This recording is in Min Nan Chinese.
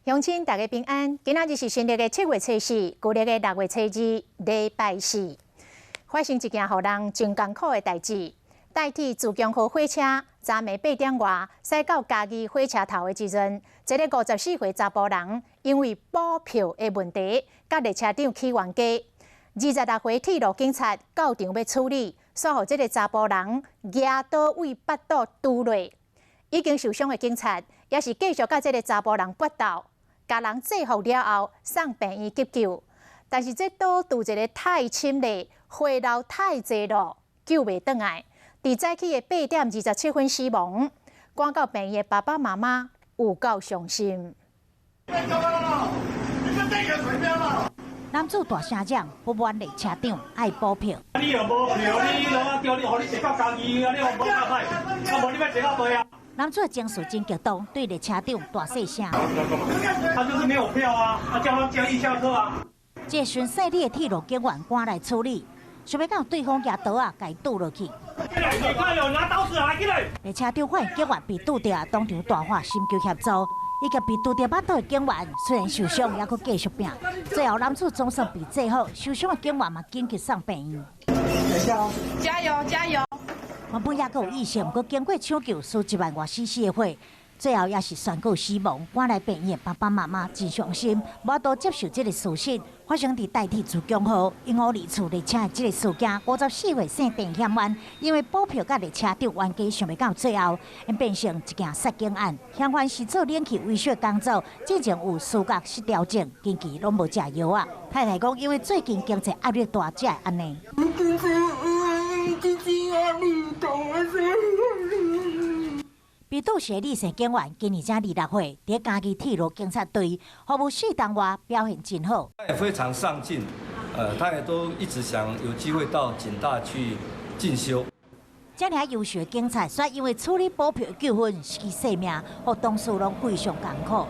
鄉親大家平安，今仔日是新曆的7月初4，舊曆的6月初2，禮拜四。發生一件予人真艱苦的代誌。台鐵自強號火車昨暝8點外駛到嘉義火車頭的時陣，一个54歲查埔人因為補票的問題，佮列車長起冤家。26歲鐵路警察到場欲處理，煞予這个查埔人舉刀對腹肚拮落。已經受傷的警察也是繼續佮這个查埔人搏鬥，共人制服了後送病院急救。但是這刀拮一个太深咧，血流太濟咯，救袂轉來。佇早起的8點27分死亡，趕到病院的爸爸媽媽有夠傷心。男子大聲講，不滿列車長愛補票。你又無票，你攏叫你，予你坐到嘉義，啊，你又無較歹，啊，無你欲坐到佗啊？男子情緒真激動，對列車長大細聲。他就是沒有票啊，啊，叫他嘉義下車啊。這時陣姓李的鐵路警員趕來處理，想欲到對方舉刀仔共伊拮落去。拿刀子來，起來！列車長發現警員被拮著，當場大喊尋求協助，以及被拮著腹肚的警員雖然受傷，猶閣繼續拚。最後男子總算被制服，受傷的警員嘛緊急送病院。加油加油！原本猶閣有意識，毋過經過搶救，輸1萬外 CC 的血，最後也是宣告死亡。趕來病院的爸爸媽媽真傷心，無法度接受這个事實。發生佇台鐵自強號152次列車的這个事件，54歲姓鄭嫌犯，因為補票佮列車長冤家，想欲到最後，演變成一件殺警案。嫌犯是做冷氣維修工作，之前有思覺失調症，近期攏無食藥仔。太太講，因為最近經濟壓力大，才會按呢。經濟壓力大。被拮死的李姓警員今年才26歲，佇嘉義鐵路警察隊服務4冬外，表現真好。他也非常上進，他也都一直想有機會到警大去進修。這爾優秀的警察，卻因為處理補票糾紛失去性命，予同事攏非常艱苦。